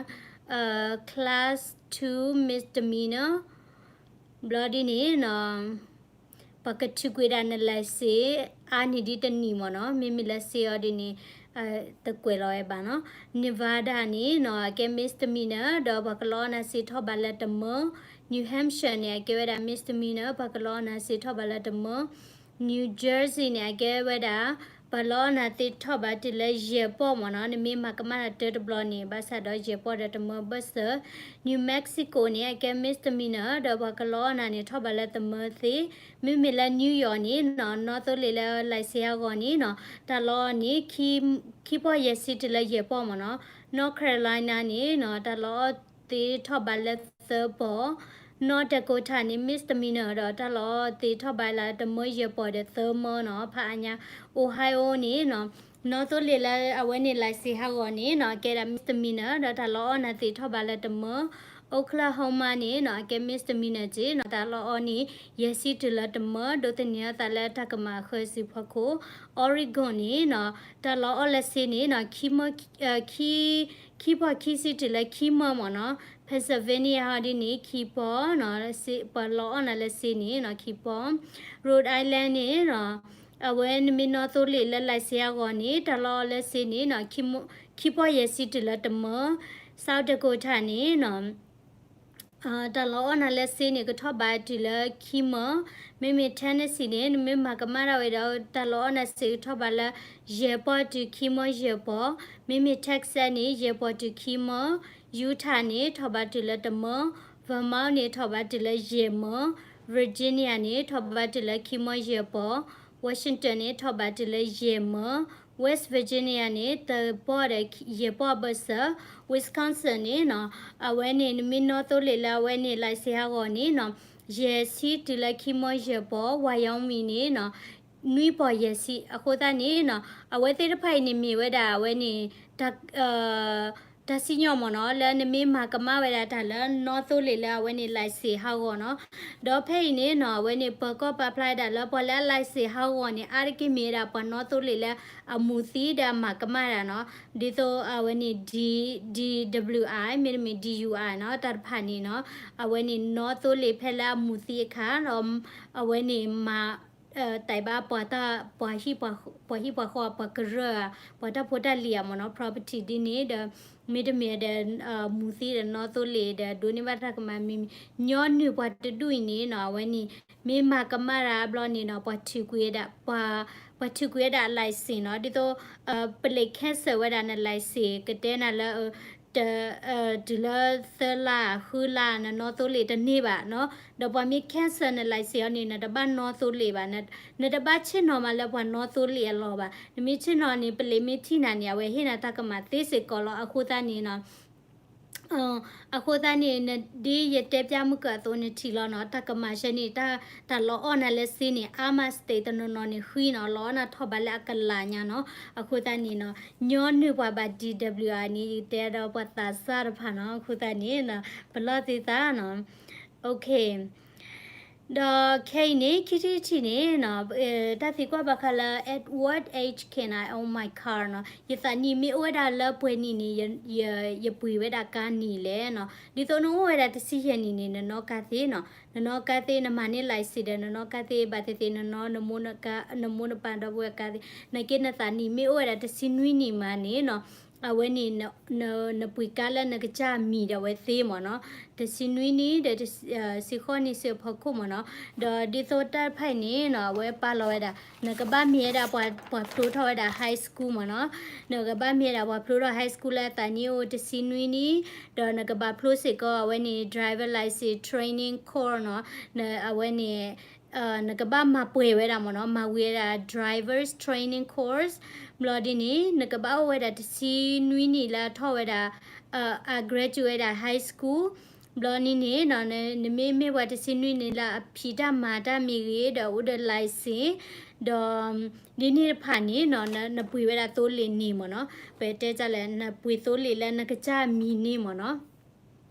class two misdemeanor ဘျီဒ်န့ၣ်နီၤ, ပှၤကထုးကွံာ်ဒၣ်န license အါန့ၢ်ဒ်တနံၣ်မ့ၢ်နီၤ, မ့မ့ၢ်လၢစ့အီၤဒ်န့ၣ် တကွဲးလီၤဝဲဘၣ်နီၤ. Nevada န့ၣ်နီၤ အကဲ misdemeanor ဒီးပှၤကလီအီၣ်နၤစ့ထီၣ်ဘးလၢတမၢ. New Hampshire န့ၣ် အကဲဝဲဒၣ် misdemeanor ပှၤကလီအီၣ်နၤစ့ထီၣ်ဘးလၢတမၢ. New Jersey န့ၣ် အကဲဝဲဒၣ် ပှၤလီအီၣ်နၤသ့ထီၣ်ဘးတုၤလၢယဲၢ်ပီၢ်မ့ၢ်နီၤ, နမ့ၢ်မၤကမၣ်တၢ်တဘျီန့ၣ် ဘၣ်ဆၣ်ဒီးယဲၢ်ပီၢ်ဒီးတမၢဘၢၣ်စၢၤ. New Mexico န့ၣ် အကဲ misdemeanor ဒီးပှၤကလီအီၣ်နၤန့ၣ် ထီၣ်ဘးလၢတမၢသ့. မ့မ့ၢ်လၢ New York န့ၣ်နီၤ, နီၣ်သိလ့ၣ်လၢ license ဟးဂီၤန့ၣ်နီၤ, တၢ်လီအီၣ်န့ၣ် ခံပီၢ်ယဲၢ်ဆံတုၤလၢယဲၢ်ပီၢ်မ့ၢ်နီၤ. North Carolina န့ၣ်နီၤ, တၢ်လီအီၣ်သ့ထီၣ်ဘးလၢသၢပီၢ်. North Dakota န့ၣ် misdemeanor ဒီးတၢ်လီအီၣ်သ့ထီၣ်ဘးလၢတမၢယဲၢ်ပီၢ်ဒီးသၢမၢနီၤ, ဖးအါညါ. Ohio န့ၣ်နီၤ, နီၣ်သိလ့ၣ်လၢအဝဲန့ၣ် license ဟးဂီၤန့ၣ်နီၤ, ကဲဒၣ် misdemeanor ဒီးတၢ်လီအီၣ်နၤသ့ထီၣ်ဘးလၢတမၢ. Oklahoma န့ၣ်နီၤ အကဲ misdemeanor က့နီၤ တၢ်လီၢ်အီၣ်န့ၣ် ယဲၢ်ဆံတုၤလၢတမၢ ဒိးသန့ၤအသးလၢတၢ်ကမၤအဃၢၤစုဖီခိၣ်. Oregon န့ၣ်နီၤ တၢ်လီၢ်အီၣ်လၢစ့န့ၣ်နီၤ ခံမၢ ခံ ခံပီၢ်ခံဆံတုၤလၢခံမၢမ့ၢ်နီၤ. Pennsylvania ဟီဒ်န့ၣ် ခံပီၢ်နီၤ ပှၤလီၢ်အီၣ်နၤလၢစ့န့ၣ်နီၤ ခံပီၢ်. Rhode Island န့ၣ်နီၤ အဝဲနမ့ၢ်နီၣ်သိလ့ၣ်လၢ license အဂီၢ်န့ၣ် တၢ်လီၢ်အီၣ်လၢစ့န့ၣ်နီၤ ခံပီၢ်ယဲၢ်ဆံတုၤလၢတမၢ. South Dakota န့ၣ်နီၤ တၢ်လီၢ်အီၣ်နၤလၢစ့န့ၣ် ကထီၣ်ဘးတုၤလၢခံမၢ. မ့မ့ၢ် Tennessee န့ၣ် နမ့ၢ်မၤကမၣ်ဒၣ်ဝဲဒီး တၢ်လီၢ်အီၣ်နၤစ့ကထီၣ်ဘးလၢ ယဲၢ်ပီၢ်တုၤခံမၢယဲၢ်ပီၢ်. မ့မ့ၢ် Texas န့ၣ် ယဲၢ်ပီၢ်တုၤခံမၢ. Utah န့ၣ် ထီၣ်ဘးတုၤလၢတမၢ. Vermont န့ၣ် ထီၣ်ဘးတုၤလၢယဲၢ်မၢ. Virginia န့ၣ် ထီၣ်ဘးတုၤလၢခံမၢယဲၢ်ပီၢ်. Washington န့ၣ် ထီၣ်ဘးတုၤလၢယဲၢ်မၢ. West Virginia န့ၣ် တပီၢ်ဒီးယဲၢ်ပီၢ်အဘၢၣ်စၢၤ. Wisconsin န့ၣ်နီၤ အဝဲန့ၣ် နမ့ၢ်နီၣ်သိလ့ၣ်လၢအဝဲန့ၣ် license အဂီၢ်န့ၣ်နီၤ ယဲၢ်ဆံတုၤလၢခံမၢယဲၢ်ပီၢ်. Wyoming န့ၣ်နီၤ နွံပီၢ်ယဲၢ်ဆံ. အဃိသတးန့ၣ်နီၤ အဝဲသ့ၣ်တဖၣ်အံၤန့ၣ်မ့ၢ်ဝဲဒၣ်အဝဲန့ၣ် တၢ် တၢ်စံၣ်ညီၣ်မ့ၢ်နီၤ လၢနမ့ၢ်မၤကမၣ်ဝဲဒၣ်တၢ်လၢနီၣ်သိလ့ၣ်လၢအဝဲန့ၣ် license ဟးဂီၤနီၤ. ဒီးဖဲအံၤန့ၣ်နီၤ အဝဲန့ၣ် ပၢၤကီၢ်ပာ်ဖျါဝဲဒၣ်လၢ ပှၤလၢအ license ဟးဂီၤန့ၣ် အါတက့ၢ်မ့ၢ်ဝဲဒၣ်ပှၤနီၣ်သိလ့ၣ်လၢအမူၤသံဒီးအမၤကမၣ်တၢ်နီၤ. ဒ်သိးအဝဲန့ၣ် D- DWI မ့တမ့ၢ် DUI နီၤ တၢ်တဖၣ်န့ၣ်နီၤ အဝဲန့ၣ်နီၣ်သိလ့ၣ်ဖဲလၢအမူၤသံအခါဒီး အဝဲန့ၣ်မၤ တၢ်ဘၣ်ပှၤတၢ် ပှၤဟံၣ်ပှၤဃီ ပှၤကရၢၢ် ပှၤတၢ်ဖိတၢ်လံၤဧါမ့ၢ်နီၤ property ဒ်န့ၣ်ဒီး မ့တမ့ၢ်ဒီး မူၤသံဒီးနီၣ်သိလ့ၣ်ဒီး ဒိးန့ၢ်ဘၣ်တၢ်ကမၣ်မံၤမံၤ ညီနုၢ်ပှၤတဒူၣ်အံၤန့ၣ်နီၤ အဝဲန့ၣ် မ့ၢ်မၤကမၣ်တၢ်ဘျီန့ၣ်နီၤ ပှၤထုးကွံာ်ဝဲဒၣ် ပှၤ ပှၤထုးကွံာ်ဝဲဒၣ်အ license နီၤ ဒ်သိး ပလံး cancel ဝဲဒၣ်န license ကတဲနၤလၢ တုၤလၢသၢလါ ဃုလါ နနီၣ်သိလ့ၣ်တန့ၢ်ဘၣ်နီၤ. ဒီးပှၤမ့ၢ် cancel န license အီၤန့ၣ် နတဘၣ်နီၣ်သိလ့ၣ်ဘၣ်, နတဘၣ်ဆ့ၣ်နီၤမးလၢပှၤနီၣ်သိလ့ၣ်အလီၢ်ဘၣ်. နမ့ၢ်ဆ့ၣ်နီၤန့ၣ် ပလံးမ့ၢ်ထံၣ်နၤန့ၣ် အဝဲဟ့ၣ်နၤတၢ်ကမၣ်သ့စ့ၢ်ကီးလီၤ. အဃိသတးန့ၣ်နီၤ အဃိသတးန့ၣ် ဒ်ယတဲပျၢ်မုၢ်ကၢအသိး နထံၣ်လီၤနီၤ, တၢ်ကမၣ်ဆၢန့ၣ် တၢ်လီၤအီၣ်နၤလၢစ့န့ၣ် အါမး state တနီၤနီၤန့ၣ် ဃံနီၤ, လီၤအီၣ်နၤထီၣ်ဘးလၢအကလးညါနီၤ. အဃိသတးန့ၣ်နီၤ ညီနုၢ်ပှၤဘၣ် DWI န့ၣ် ယတဲဒီးပှၤသးစၢ်တဖၣ်နီၤ. အဃိသတးန့ၣ် ပလီၢ်သုသးနီၤ. ဒီးခဲအံၤန့ၣ် ခံထံၣ်တထံၣ်န့ၣ်နီၤ တၢ်သံကွၢ်ဘၣ်ဃးလၢ at what age can I own my car နီၤ, ယသးနံၣ်မ့ၢ်အိၣ်ဝဲဒၣ်လၢပှဲၤနံၣ်န့ၣ် ယပှ့ၤဝဲဒၣ်ကါနံၣ်လဲၣ်နီၤ. ဒ်သိးနအိၣ်ဝဲဒၣ်တဆံယဲၢ်နံၣ်န့ၣ် နနီၣ်ကါသ့နီၤ, နနီၣ်ကါသ့ နမၤန့ၢ် license ဒီး နနီၣ်ကါသ့ ဘၣ်သ့ၣ်သ့ၣ် နနီၣ် နမိၢ်နပၢ်ဒီပုၢ်ဝဲၢ်ကါသ့, နာ်က့နသးနံၣ်မ့ၢ်အိၣ်ဝဲဒၣ်တဆံနွံနံၣ်မးန့ၣ်နီၤ အဝဲန့ၣ် နပှ့ၤကါလၢနကစၢ်မံၤဒီးအဝဲသ့မ့ၢ်နီၤ, တဆံနွံနံၣ်ဒီး တဆံဃိးနံၣ်ဆူအဖီခိၣ်မ့ၢ်နီၤ. ဒီးဒ်သိးတၢ်တဖၣ်အံၤန့ၣ်နီၤ အဝဲပာ်လီၤဝဲဒၣ် နကဘၣ်မ့ၢ်ဝဲဒၣ်ပှၤဖျိထီၣ်ဝဲဒၣ် high school မ့ၢ်နီၤ, နကဘၣ်မ့ၢ်ဝဲဒၣ်ပှၤဖျိထီၣ် high school လၢအသးနံၣ်အိၣ်တဆံနွံနံၣ်, ဒီးနကဘၣ်ဖျိစ့ၢ်ကီးအဝဲန့ၣ် driver license training course နီၤ, အဝဲန့ၣ် နကဘၣ်မၤပှဲၤဝဲဒၣ်မ့ၢ်နီၤ, မၤဝံၤဝဲဒၣ် driver's training course, ဘျီဒ်န့ၣ် နကဘၣ်အိၣ်ဝဲဒၣ်တဆံနွံနံၣ်လၢအထီၣ်ဝဲဒၣ် အ graduate ဝဲဒၣ် high school, ဘျီန့ၣ်န့ၣ် နမ့ၢ်မ့ၢ်ပှၤတဆံနွံနံၣ်လၢအဖံးတၢ်မၤတၢ်မ့ၢ်ဂ့ၤ ဒီးအိၣ်ဒီး license, ဒီးဒ်န့ၣ်တဖၣ်န့ၣ်နီၤ နပှ့ၤဝဲဒၣ်သိလ့ၣ်န့ၣ်မ့ၢ်နီၤ, ပတဲတၢ်လဲၣ် နပှ့ၤသိလ့ၣ်လၢနကစၢ်မံၤန့ၣ်မ့ၢ်နီၤ.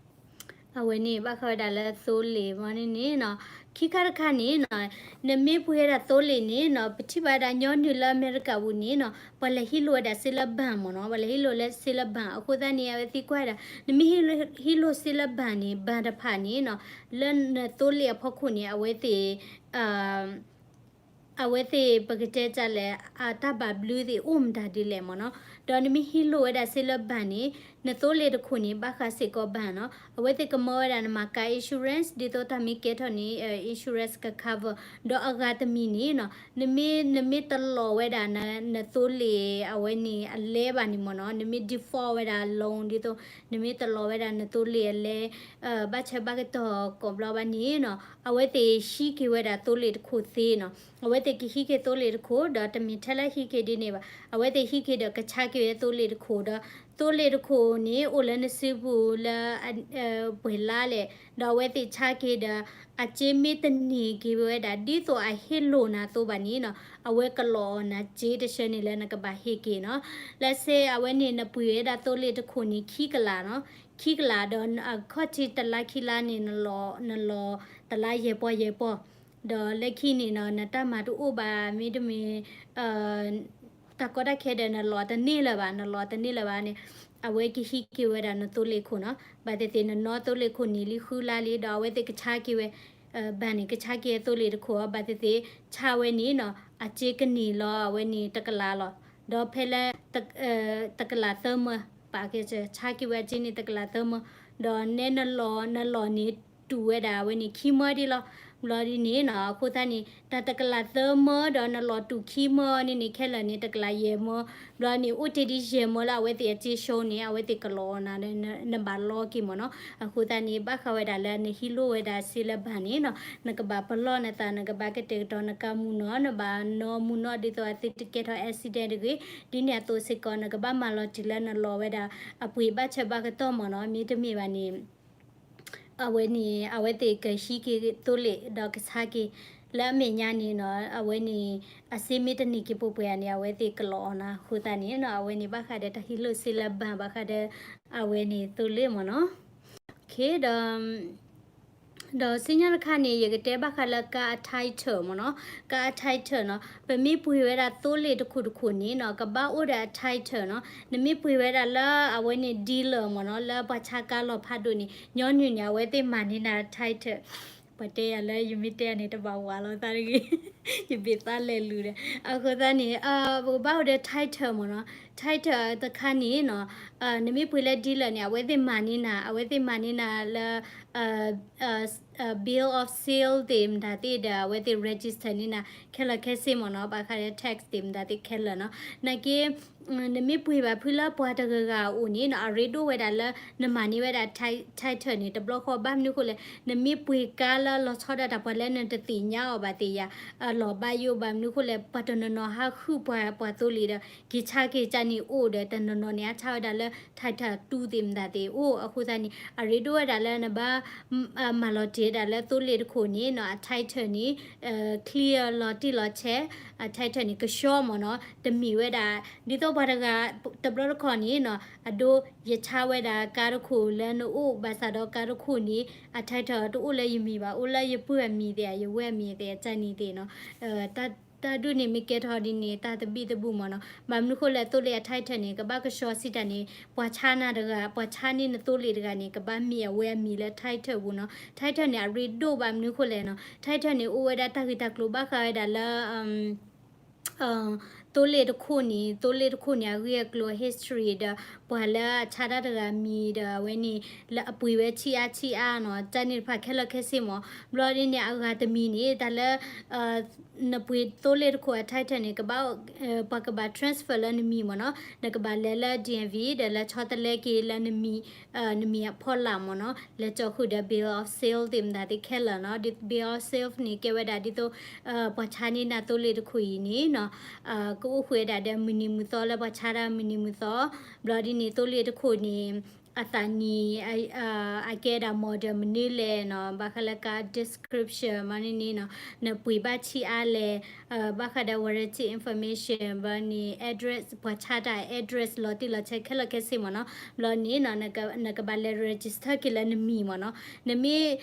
အဝဲန့ၣ် ဘၣ်ဃးဝဲဒၣ်လၢသိလ့ၣ်မ့ၢ်န့ၣ်နီၤ. ခံခါတခါန့ၣ်နီၤ နမ့ၢ်ပှ့ၤဝဲဒၣ်သိလ့ၣ်န့ၣ်နီၤ ပထံၣ်ဘၣ်ဝဲဒၣ်ညီနုၢ်လၢအမဲရကၤပူၤန့ၣ်နီၤ ပှၤလဲၤဟံးလိာ်ဝဲဒၣ်စ့လၢ bank မ့ၢ်နီၤ, ပှၤလဲၤဟံးလိာ်လၢစ့လၢ bank. အဃိသတးန့ၣ် အဝဲသံကွၢ်ဝဲဒၣ် နမ့ၢ်ဟံးလိာ်စ့လၢ bank န့ၣ် bank တဖၣ်န့ၣ်နီၤ လၢနသိလ့ၣ်အဖီခိၣ်န့ၣ် အဝဲသ့ၣ် အဝဲသ့ၣ်ပကတဲတၢ်လဲၣ် အတၢ်ဘၣ်ဘျုးသ့ၣ် အိၣ်မတၤဒ်လဲၣ်မ့ၢ်နီၤ. ဒီးနမ့ၢ်ဟံးလိာ်ဝဲဒၣ်စ့လၢ bank န့ၣ် နသိလ့ၣ်တခိၣ်န့ၣ် ဘၣ်ဃးစ့ၢ်ကီး bank နီၤ. အဝဲသ့ၣ်ကမၢဝဲဒၣ်နမၤကါ insurance ဒ်သိးတၢ်မ့ၢ်ကဲထီၣ်န့ၣ် insurance က cover ဒီးအဂၤတမံၤန့ၣ်နီၤ နမ့ၢ် နမ့ၢ်တလီၤဝဲဒၣ်နသိလ့ၣ်အဝဲန့ၣ်အလဲဘၣ်န့ၣ်မ့ၢ်နီၤ နမ့ၢ် default ဝဲဒၣ် loan ဒ်သိး နမ့ၢ်တလီၤဝဲဒၣ်နသိလ့ၣ်အလဲ ဘၣ်ဆၢဘၣ်ကတီၢ်ကိးဘျီဘၣ်န့ၣ်နီၤ အဝဲသ့ၣ်ဟံးက့ၤဝဲဒၣ်သိလ့ၣ်တခိၣ်သ့နီၤ. အဝဲသ့ၣ်ကဟံးက့ၤသိလ့ၣ်တခိၣ် ဒီးတမ့ၢ်ထဲလၢဟံးက့ၤဒ်န့ၣ်ဘၣ်, အဝဲသ့ၣ်ဟံးက့ၤဒီးကဆါက့ၤဝဲသိလ့ၣ်တခိၣ်ဒီး သိလ့ၣ်တခိၣ်န့ၣ် အိၣ်လၢနစုပူၤလၢ ပှဲၤလါလဲၣ်, ဒီးအဝဲသ့ၣ်ဆါက့ၤဒီး အစ့မ့ၢ်တန့ၢ်က့ၤဝဲဒၣ် ဒ်သိးအဟ့ၣ်လိာ်နၤအသိးဘၣ်န့ၣ်နီၤ အဝဲကလီၤအီၣ်နၤစ့တဆၢန့ၣ်လၢနကဘၣ်ဟ့ၣ်က့ၤနီၤ. လၢစ့အဝဲန့ၣ် နပှ့ၤဝဲဒၣ်သိလ့ၣ်တခိၣ်န့ၣ် ခံကလးနီၤ, ခံကလးဒီးအခီၣ်ထံးတလါခံလါန့ၣ် နလီၤ နလီၤတလါယဲၢ်ပီၢ်ယဲၢ်ပီၢ်, ဒီးလၢခံန့ၣ်နီၤ နတၢ်မၤတအိၣ်ဘၣ် မ့တမ့ၢ် တၢ်ကီတၢ်ခဲဒီး နလီၤတန့ၢ်လၢၤဘၣ်, နလီၤတန့ၢ်လၢၤဘၣ်န့ၣ် အဝဲကဟံးက့ၤဝဲဒၣ်နသိလ့ၣ်ခိၣ်နီၤ. ဘၣ်သ့ၣ်သ့ၣ်နနီၢ်သိလ့ၣ်ခိၣ်န့ၣ်လံဃုလါလံ ဒီးအဝဲသ့ၣ်ကဆါက့ၤဝဲ ဘၣ်န့ၣ် ကဆါက့ၤသိလ့ၣ်တခိၣ်အီၤ ဘၣ်သ့ၣ်သ့ၣ် ဆါဝဲန့ၣ်နီၤ အစ့ကန့ၢ်လီၤအဝဲန့ၣ်တကလးလီၤ. ဒီးဖဲလၢ တကလးသၢမၢ ပာ်ကဲဆါက့ၤဝဲအစ့န့ၣ်တကလးသၢမၢ, ဒီးနဲနလီၤ နလီၤန့ၣ်တူၢ်ဝဲဒၣ်အဝဲန့ၣ်ခံမၢဒ်လီၤ. ဘျီဒ်န့ၣ်နီၤ အဃိသတးန့ၣ် တၢ်တကလးသၢမၢဒီးနလီၤတူၢ်ခံမၢန့ၣ်န့ၣ် ခဲလၢာ်န့ၣ် တကလးယဲၢ်မၢ, ဘျီန့ၣ် အိၣ်တ့ၢ်ဒ်ယဲၢ်မၢလၢအဝဲသ့ၣ်အစ့ရှုံးန့ၣ် အဝဲသ့ၣ်ကလီၤအီၣ်နၤ နဘၣ်လီက့ၤမၢ်နီၤ. အဃိသတးန့ၣ် ဘၣ်ဃးဝဲဒၣ်လၢနဟံးလိာ်ဝဲဒၣ်စ့လၢဘၣ်န့ၣ်နီၤ နကဘၣ်ပလီၢ်နသး နကဘၣ်ကတဲာ်ကတီၤနကါမူနီၤ နဘၣ်နီၢ်မူနီၢ်ဒ်သိးအသုတကဲထီၣ် accident တဂ့ၤ, ဒ်န့ၣ်အသိးစ့ၢ်ကီး နကဘၣ်မၤလီၤတံၢ်လၢနလီၤဝဲဒၣ်အပှ့ၤဘၣ်ဆၢဘၣ်ကတီၢ်မၢ်နီၤ. မ့တမ့ၢ်ဘၣ်န့ၣ် အဝဲန့ၣ် အဝဲသ့ၣ်ကဟံးက့ၤသိလ့ၣ်ဒီးကဆါက့ၤ လၢအမဲာ်ညါန့ၣ်နီၤ အဝဲန့ၣ် အစ့မ့ၢ်တန့ၢ်က့ၤပှဲၤပှဲၤန့ၣ် အဝဲသ့ၣ်ကလီၤအီၣ်နၤ အဃိသတးန့ၣ်နီၤ အဝဲန့ၣ်ဘၣ်ဃးဒီးတၢ်ဟံးလိာ်စ့လၢဘၣ် ဘၣ်ဃးဒီး အဝဲန့ၣ်သိလ့ၣ်မၢ်နီၤ. ဒီး ဒီးစံၣ်ညီၣ်တခါန့ၣ် ယကတဲဘၣ်ဃးလၢကါအ title မၢ်နီၤ, ကါအ title နီၤ ပမ့ၢ်ပှ့ၤဝဲဒၣ်သိလ့ၣ်တခိၣ်တခိၣ်န့ၣ်နီၤ ကဘၣ်အိၣ်ဒီးအ title နီၤ. နမ့ၢ်ပှ့ၤဝဲဒၣ်လၢအဝဲန့ၣ် dealer မၢ်နီၤ လၢပှၤဆါကါလီၤဖးဒိၣ်န့ၣ် ညီနုၢ်န့ၣ် အဝဲသ့ၣ်မၤန့ၢ်နၤ title ပှၤတဲယၤလၢယမ့ၢ်တဲန့ၣ် တဘၣ်ဝးလီၤသးတဂ့ၤ, ယဘ့ၣ်သးလဲၤလူၤဒီး အဃိသတးန့ၣ် ပကဘၣ်အိၣ်ဒီး title မၢ်နီၤ, title တခါန့ၣ်နီၤ နမ့ၢ်ပှ့ၤလၢ dealer န့ၣ် အဝဲသ့ၣ်မၤန့ၢ်နၤ, အဝဲသ့ၣ်မၤန့ၢ်နၤလၢ bill of sale သ့ၣ်မတၤသ့ၣ်ဒီး အဝဲသ့ၣ် register န့ၢ်နၤ ခဲလၢာ်ခဲဆ့မၢ်နီၤ, ဘၣ်ဃးဒီး tax သ့ၣ်မတၤသ့ၣ်ခဲလၢာ်နီၤ. နာ်က့ နမ့ၢ်ပှ့ၤဘၣ်ဖုလၢပှၤတဂၤဂၤအအိၣ်န့ၣ်နီၤ အရ့ဒိၣ်ဝဲဒၣ်လၢ နမၤန့ၢ်ဝဲဒၣ် title န့ၣ် တဘျီဃီ ဘၣ်မနုၤဃိလဲၣ် နမ့ၢ်ပှ့ၤကါလၢလီၤဆီဒၣ်တၢ်ပှၤလၢနတသ့ၣ်ညါအီၤဘၣ်သ့ၣ်ယၤ လီၤဘၣ်ယိၣ် ဘၣ်မနုၤဃိလဲၣ် ပှၤတနီၤနီၤဟးဃုပှၤ ပှၤသိလ့ၣ်ဒီး က့ၤဆါက့ၤကၢ်န့ၣ်အိၣ်ဒီး တနီၤနီၤန့ၣ် အဆါဝဲဒၣ်လၢ title တူသ့ၣ်မတၤသ့ၣ်အိၣ် အဃိသတးန့ၣ် အရ့ဒိၣ်ဝဲဒၣ်လၢနဘၣ် မၤလီၤတံၢ်ဝဲဒၣ်လၢသိလ့ၣ်တခိၣ်န့ၣ်နီၤ အ title န့ၣ် clear လီၤတံၢ်လီၤဆဲး, အ title န့ၣ် ကဆှီမၢ်နီၤ, တမ့ၢ်ဝဲဒၣ် ဒ်သိးပှၤတဂၤ တဘျီတခီၣ်န့ၣ်နီၤ အဒိ ယဆါဝဲဒၣ်ကါတခိၣ်လၢနအိၣ် ဘၣ်ဆၣ်ဒီးကါတခိၣ်န့ၣ် အ title တအိၣ်လၢယမံၤဘၣ် အိၣ်လၢယပုၢ်အမံၤသ့ၣ် ယဝဲၢ်အမံၤသ့ၣ် အကၢ်န့ၣ်သ့ၣ်နီၤ တၢ်ဒ်န့ၣ်မ့ၢ်ကဲထီၣ်ဒ်န့ၣ် တၢ်သဘံၣ်သဘုၣ်မၢ်နီၤ, ဘၣ်မနုၤဃိလဲၣ် သိလ့ၣ်အ title န့ၣ် ကဘၣ်ကဆှီစံးတၢ်န့ၣ် ပှၤဆါနၤတဂၤ ပှၤဆါန့ၢ်နသိလ့ၣ်တဂၤန့ၣ် ကဘၣ်မ့ၢ်အဝဲအမံၤလၢ title ပူၤနီၤ, title န့ၣ် အရ့ဒိၣ်ဘၣ်မနုၤဃိလဲၣ်နီၤ, title န့ၣ် အိၣ်ဝဲဒၣ်တၢ်ဂ့ၢ်တၢ်ကျိၤဘၣ်ဃးဝဲဒၣ်လၢ သိလ့ၣ်တခိၣ်န့ၣ် သိလ့ၣ်တခိၣ်န့ၣ် အဂ့ၢ်အကျိၤ history ဒီး ပှၤလၢအဆါတၢ်တဂၤမံၤဒီး အဝဲန့ၣ် လၢအပှ့ၤဝဲဆံးအါဆံးအါနီၤ, တၢ်န့ၣ်တဖၣ်ခဲလၢာ်ခဲဆ့မၢ်, ဘျီဒ်န့ၣ် အဂၤတမံၤန့ၣ် တၢ်လၢ နပှ့ၤသိလ့ၣ်တခိၣ်အ title န့ၣ် ကဘၣ် ပှၤကဘၣ် transfer လၢနမံၤမၢ်နီၤ, နကဘၣ်လဲၤလၢ DMV ဒီးလဲၤဆီတလဲက့ၤလၢနမံၤ နမံၤအဖီလာ်မၢ်နီၤ, လဲၤကၠီဃုာ်ဒီး bill of sale သ့ၣ်မတၤသ့ၣ်ခဲလၢာ်နီၤ, bill of sale န့ၣ် ကဲဝဲဒၣ်ဒ်သိး ပှၤဆါန့ၢ်နၤသိလ့ၣ်တခိၣ်အံၤန့ၣ်နီၤ ကအိၣ်ဃုာ်ဝဲဒၣ်ဒီးမုၢ်နံၤမုၢ်သီလၢပှၤဆါတၢ်မုၢ်နံၤမုၢ်သီ, ဘျီဒ်န့ၣ် သိလ့ၣ်တခိၣ်န့ၣ် အသးနံၤ အကဲဒၣ် model မနုၤလဲၣ်နီၤ, ဘၣ်ဃးလၢကါ description မ့ၢ်န့ၣ်နီၤ, နပှ့ၤဘၣ်ဆံးအါလဲၣ်, ဘၣ်ဃးဒီး warranty information ဘျီန့ၣ် address ပှၤဆါတၢ် address လီၤတံၢ်လီၤဆဲးခဲလၢာ်ခဲဆ့မၢ်နီၤ, ဘျီန့ၣ်နီၤ နကဘၣ်လဲၤ register က့ၤလၢနမံၤမၢ်နီၤ, နမ့ၢ်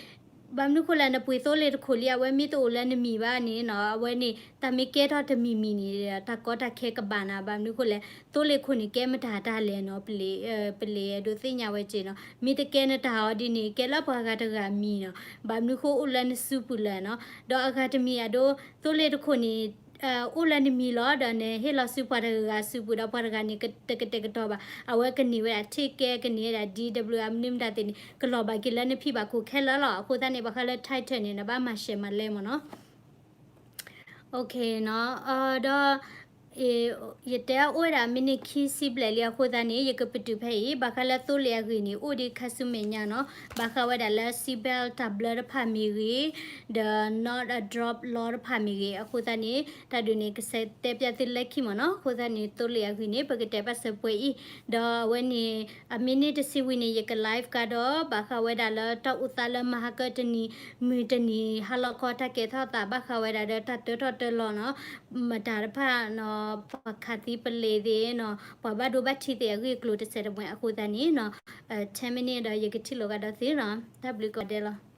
ဘၣ်မနုၤဃိလဲၣ် နပှ့ၤသိလ့ၣ်တခိၣ်လံ အဝဲမ့ၢ်တအိၣ်လၢနမံၤဘၣ်န့ၣ်နီၤ, အဝဲန့ၣ် တၢ်မ့ၢ်ကဲထီၣ်တမံၤမံၤန့ၣ် တၢ်ကီတၢ်ခဲကဘၣ်နၤ, ဘၣ်မနုၤဃိလဲၣ် သိလ့ၣ်ခိၣ်န့ၣ် ကဲမတၤတၢ်လဲၣ်နီၤ, ပလ့ၤ ပလ့ၤအဲၣ်ဒိးသ့ၣ်ညါဝဲက့ၤနီၤ, မ့ၢ်တကဲနတၢ်အီၤဒ်န့ၣ် ကဲလၢပှၤဂၤတဂၤမံၤနီၤ, ဘၣ်မနုၤဃိအိၣ်လၢနစုပူၤလၢာ်နီၤ, ဒီးအဂၤတမံၤအဒိ သိလ့ၣ်တခိၣ်န့ၣ် အိၣ်လၢနမံၤလီၤ ဒီးနဟ့ၣ်လီၤဆူပှၤတဂၤဂၤစုပူၤဒီးပှၤတဂၤန့ၣ် တကတဲာ်ကတီၤဘၣ်, အဝဲကန့ၢ်ဝဲဒၣ် ticket ကန့ၢ်ဝဲဒၣ် D W အမနုၤမတၤသ့ၣ်န့ၣ် ကလီၤဘၣ်က့ၤလၢနဖံဘၣ်ခိၣ်ခဲလၢာ်လီၤ. အဃိသတးန့ၣ် ဘၣ်ဃးလၢ title န့ၣ် နဘၣ်မၤရှဲမၤလဲမၢ်နီၤ. ဒီး ယတဲအိၣ်ဝဲဒၣ် minute ခံဆံဘျဲၣ်လံအဃိသတးန့ၣ် ယကပတုာ်ဖဲအံၤ ဘၣ်ဃးလၢသိလ့ၣ်အဂ့ၢ်န့ၣ် အိၣ်ဒံးခါဆူမဲာ်ညါနီၤ ဘၣ်ဃးဝဲဒၣ်လၢ seat belt တၢ်ဘျၢတဖၣ်မ့ၢ်ဂ့ၤ ဒီး not a drop law တဖၣ်မ့ၢ်ဂ့ၤ အဃိသတးန့ၣ် တၢ်ဒုးန့ၣ် ကဆဲးတဲပၠးသုလၢခံမ့ၢ်နီၤ အဃိသတးန့ၣ် သိလ့ၣ်အဂ့ၢ်န့ၣ် ပကတဲဘၣ်စၢၤပှဲၤအံၤ ဒီးအဝဲန့ၣ် အမံးနံးတဆံဝံၤန့ၣ် ယက live ကဒီး ဘၣ်ဃးဝဲဒၣ်လၢတၢ်အိၣ်သးလၢမဟါကတနံၤ မုၢ်တနံၤ ဟါလီၤခီ တၢ်ကဲထီၣ်သး ဘၣ်ဃးဝဲဒၣ်ဒီးတၢ်တၢထီၣ်တၢလီၤနီၤ မတၤတဖၣ်နီၤ ပှၤခးသံပလ့ၤသ့ၣ်နီၤ ပှၤဘၣ်ဒိဘၣ်ထံးသ့ၣ်အဂ့ၢ်အကျိၤတစဲးတမှဲၤအဃိသတးန့ၣ်နီၤ ten minute ဒီးယကထံၣ်လိာ်ကဒီးသုနီၤ တၢ်ဘျုးကိးဂၤဒဲးလီၤ.